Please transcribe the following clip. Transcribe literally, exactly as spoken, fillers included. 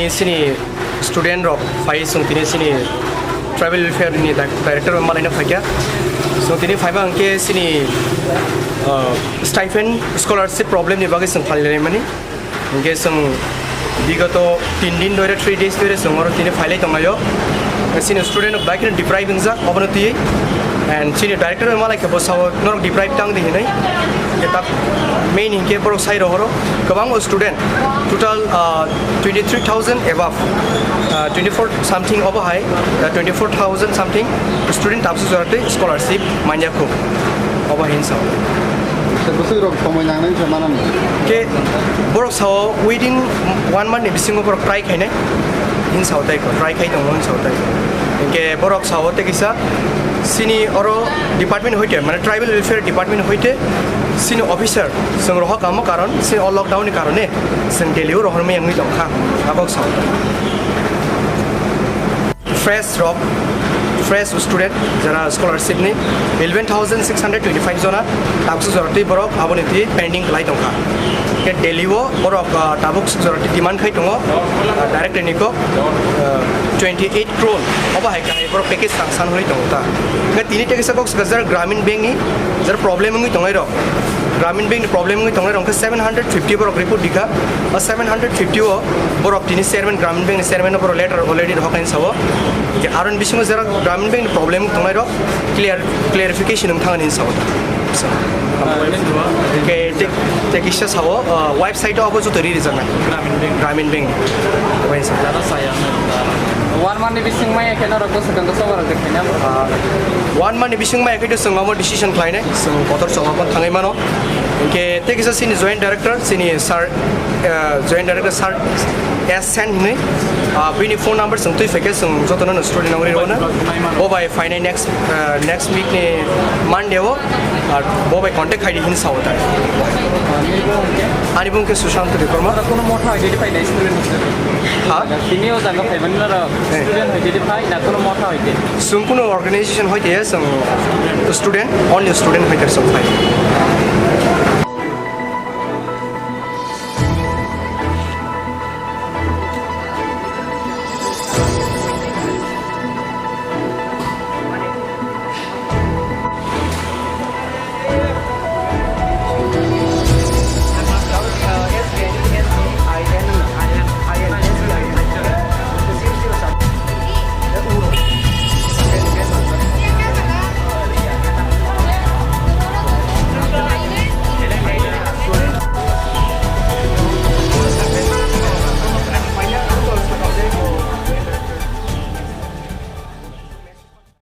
Sini student rok phai, chwng tini sini tribal welfare ni di-, director bai malaina phaikha. So tini phaiba hwnkhe sini, uh, stipend scholarship problem ni bagwi chwng phalai laimani. Hwnkhe chwng bigoto tin din dhoire, three days dhoire chwng oro tini phailai tonglaio. Sini student rok bai kheno deprive wngjak oboni twi. And sini director bai malai khe bo sao norok deprive tang di hinwi. Hwnkhe tak main hinkhe borok sai rohoro kwbang student total, uh, twenty-three thousand above, uh, twenty-four something obo hai, uh, twenty-four thousand something student tabuk jora twi scholarship manya kho. Obo hin sao. Tei bwswk rok somoi nangnai se manani. Ke borok sao within one month ni bisingo borok try khainai. Hin sao tai ko, try khai tongo hin sao tai. Ke borok sao te kisa sini oro department hoite, mane tribal welfare department hoite sini officer chwng rohor kamo karon, sini o lockdown ni karone chwng Delhi o rohor maya wngwi tongkha, abok sao. Fresh rok, fresh student, jara scholarship ni eleven thousand six hundred twenty-five jona, tabuk jora twi borok aboni twi pending kwlai tongkha. Ke Delhi o borok, ah, tabuk jora twi demand khai tongo, ah, director ni kok, ah, twenty-eight crore, obo hai kai borok package sanction hwnwi tongo ta. Ke tini tei kisa kok swkajak Gramin Bank ni, jara problem wngwi tongnai rok. Gramin Bank ni problem wngwi tongnai rok khe seven hundred fifty borok report dikha. O seven hundred fifty o borok tini chairman, Gramin Bank ni chairman no borok letter already rohor kaini sao. Hwnkhe aroni bisingo jera Gramin Bank ni problem wngwi tongnai rok clear, clarification wng thangani sao. So, hwnkhe te, te kisa sao, uh, website o abo joto ri rijaknai. Gramin Bank. Gramin Bank. Obai sa. One month ni bising maya khe norok bwswk ang khe sobar rok khaina. Ah, one month ni bising maya khe to chwng omo decision khlainai, chwng kotor chwng omo thangwi mano. Hwnkhe tei kisa chini joint director, chini sir, ah, joint director sir S Sen hinwi, ah, bini phone number chwng twi phaikhe chwng jotono no student nangri rwna. Bo bai phainai next, ah, next week ni Monday o. Ar bo bai contact khai di hin sao ta. Ani bung khe Sushant Debbarma. Kono motha hoite di painai student hoite. Ha? Tini o jaga phaimani noro Eh. Student hoite di phai na kono motha hoite. Chwng kono organization hoite ya, chwng student, only student hoite chwng phai.